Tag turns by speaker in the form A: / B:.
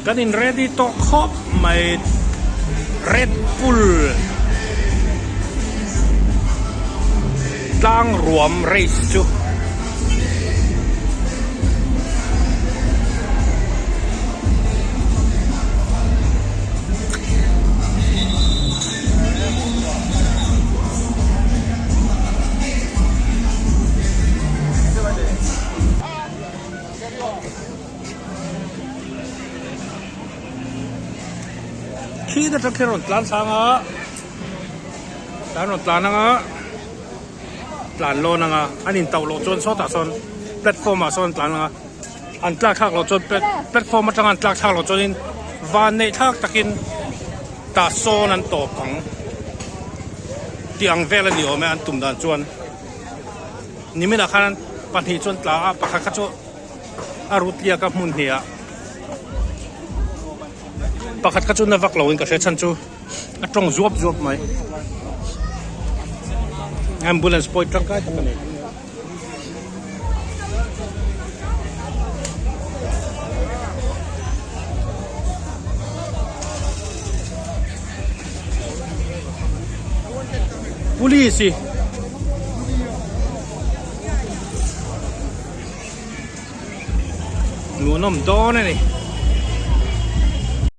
A: Kan in ready tawh khawp mai Red Bull tlang ruam race chu. Khi te khi rawn tlan sang a tlan rawn tlan anga tlan lawn anga an in tauh loh chuan sawtah sawn platform ah sawn tlan anga an tlak thlak loh chuan platform atanga an tlak thlak loh chuanin van neih thlak takin tah sawn an tawp ang tih ang vel a ni awm e an tum dan chuan. Niminah khan pahnih chuan tla a, pakhat kha chu a rut liak a hmun hnih ah. Pakhat kha chu na vak lo in ka hria chhan chu a tawng zuap zuap mai. Ambulance pawh hi tangkai tak a ni. Police hi nuam dawn a ni.